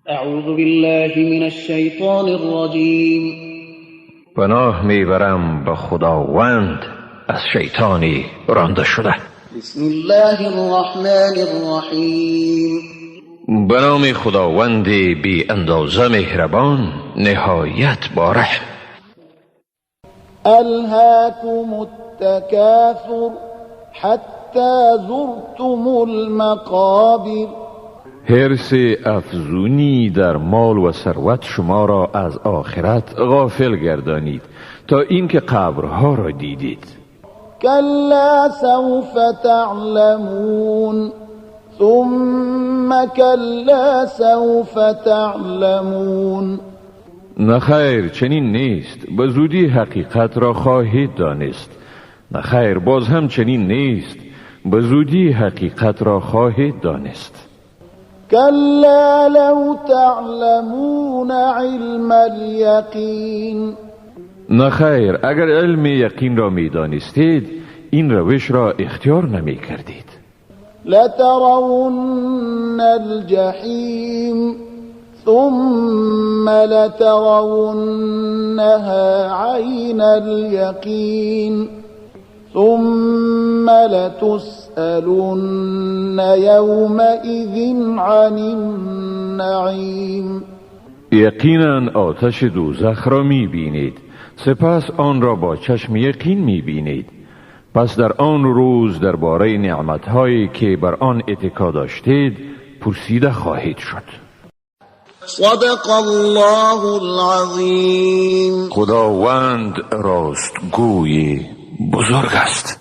أعوذ بالله من الشیطان الرجیم. پناه میبرم به خداوند از شیطانی رانده شده. بسم الله الرحمن الرحیم. به نام خداوند بی اندازه مهربان، نهایت با رحم. ألهاكم التكاثر حتى زرتم المقابر. حرص افزونی در مال و ثروت شما را از آخرت غافل گردانید تا اینکه قبرها را دیدید. كلا سوف تعلمون ثم كلا سوف تعلمون. نخیر، چنین نیست، به زودی حقیقت را خواهید دانست. نخیر، باز هم چنین نیست، به زودی حقیقت را خواهید دانست. كلا لو تعلمون علم اليقين. نخیر، اگر علم یقین را می دانستید، این روش را اختیار نمی کردید. لترون الجحيم ثم لترونها عين اليقين ثم لتسألن يومئذ عن النعيم. یقینا آتش دوزخ را می بینید، سپس آن را با چشم یقین می بینید. پس در آن روز درباره نعمتهایی که بر آن اتکا داشتید پرسیده خواهید شد. صدق الله العظیم. خداوند راستگوی بزرگ است.